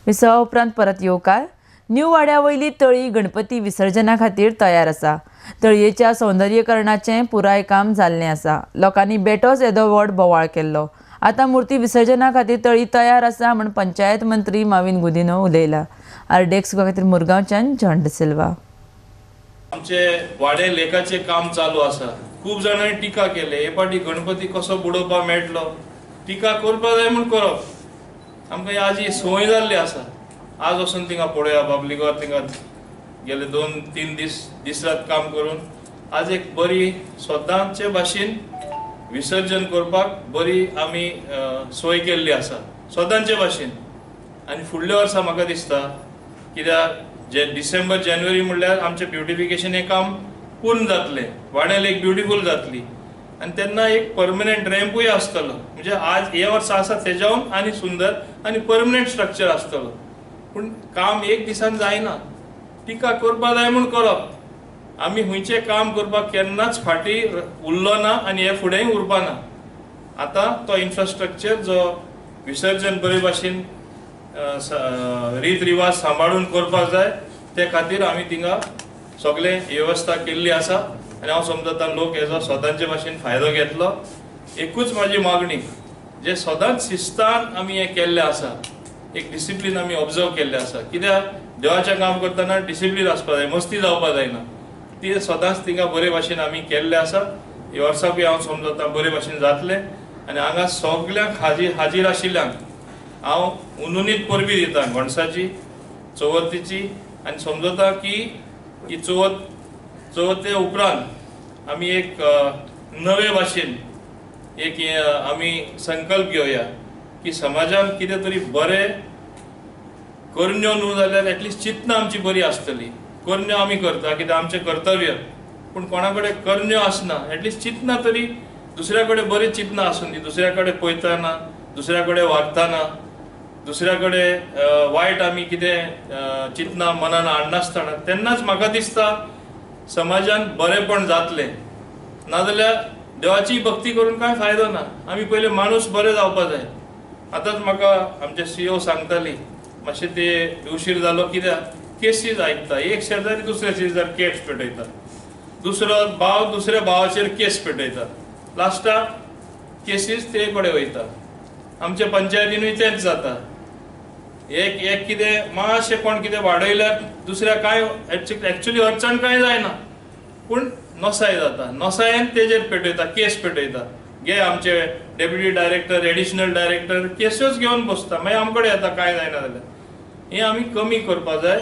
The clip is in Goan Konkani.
विसवा उपरांत परत येवकार. न्यू वाड्या वयली तळी गणपती विसर्जना खातीर तयार आसा. तळयेच्या सौंदर्यीकरणाचें पुराय काम जाल्लें आसा. लोकांनी बेटोच येदो व्हड बोवाळ केल्लो. आतां मूर्ती विसर्जना खातीर तळी तयार आसा म्हूण पंचायत मंत्री माविन गुदिन्हो उलयला. आरडीएक्स खातीर मुरगांवच्यान जॉन डिसिल्वा. आमचे वाडे लेखाचें काम चालू आसा. खूब जाणांनी टिका केले, हे पाटी गणपती कसो बुडोवपाक मेळटलो, टिका करपाक जाय म्हूण करप. आमकां आज ही संवय जाल्ली आसा. आज वचून थिंगा पळोवया, बाबलीगांव थिंगा गेले 2-3 दीस दीस रात काम करून आज एक बरी सदांचे भाशेन विसर्जन करपाक बरी आमी सोय केल्ली आसा सदांचे भाशेन. आनी फुडल्या वर्सा म्हाका दिसता कित्याक जे डिसेंबर जानेवारी म्हणल्यार आमचें ब्युटिफिकेशन हें काम पूर्ण जातलें, वाडेल एक ब्युटिफूल जातली आनी तेन्ना एक परमनंट रॅम्पूय आसतलो. म्हणजे आज हे वर्सा आसा तेज्याहून आनी सुंदर आनी परमनंट स्ट्रक्चर आसतलो. पूण काम एक दिसान जायना, टिका करपा जाय म्हूण करप. आमी खंयचें काम करपाक केन्नाच फाटीं उरलो ना आनी हे फुडेंय उरपा ना. आतां तो इन्फ्रास्ट्रक्चर जो विसर्जन बरे भाशेन रीत रिवाज सांबाळून करपाक जाय, ते खातीर आमी थिंगा सगळे वेवस्था केल्ली आसा. आनी हांव समजता लोक हेजो सदांचे भाशेन फायदो घेतलो. एकूच म्हाजी मागणी, जे सदांच शिस्तान आमी हें केल्लें आसा, एक डिसिप्लीन आमी ऑब्जर्व केल्लें आसा. कित्याक देवाचें काम करतना डिसिप्लीन आसपाक जाय, मस्ती जावपाक जायना. ती सदांच थिंगा बरे भाशेन आमी केल्लें आसा. हे वर्साकूय हांव समजता बरे भाशेन जातलें. आनी हांगा सगल्यांक हाजीर आशिल्ल्यांक हांव उनुनीत परबी दिता गणसाची, चवथीची. आनी समजता की ही चवथे उपरांत आमी एक नवे भाशेन एक आमी संकल्प घेवया की समाजान कितें तरी बरें करण्यो न्हू जाल्यार एटलिस्ट चिंतना आमची बरी आसतली. करण्यो आमी करता कित्याक आमचें कर्तव्य, पूण कोणा कडेन करण्यो आसना, एटलिस्ट चिंतना तरी दुसऱ्या कडेन बरी चिंतना आसूं दी. दुसऱ्या कडेन पळयतना, दुसऱ्या कडेन वागतना, दुसऱ्या कडेन वायट आमी कितें चिंतना मनान हाडनासतना तेन्नाच म्हाका दिसता समाजान बरेंपण जातलें. नाजाल्यार देवाची भक्ती करून कांय फायदो ना. आमी पयले माणूस बरे जावपा जाय. आतांच म्हाका आमचे सीओ सांगताली, मातशें ते उशीर जालो कित्याक केसीस आयकता, एक शेजारी दुसऱ्या शेजार केस पेटयता, दुसरो भाव दुसऱ्या भावाचेर केस पेटयता, लास्टाक केसीस ते कडेन वयता. आमच्या पंचायतीनूय तेंच जाता. एक एक कितें मातशें कोण कितें वाडयल्यार दुसऱ्या कांय एक्चुअली अडचण कांय जायना, पूण नसाय जाता. नसायेन तेजेर पेटयता, केस पेटयता. गे आमचे डेप्युटी डायरेक्टर, एडिशनल डायरेक्टर केसूच घेवन बसता, मागीर आमकडे येता कांय जायना जाल्यार. हें आमी कमी करपा जाय.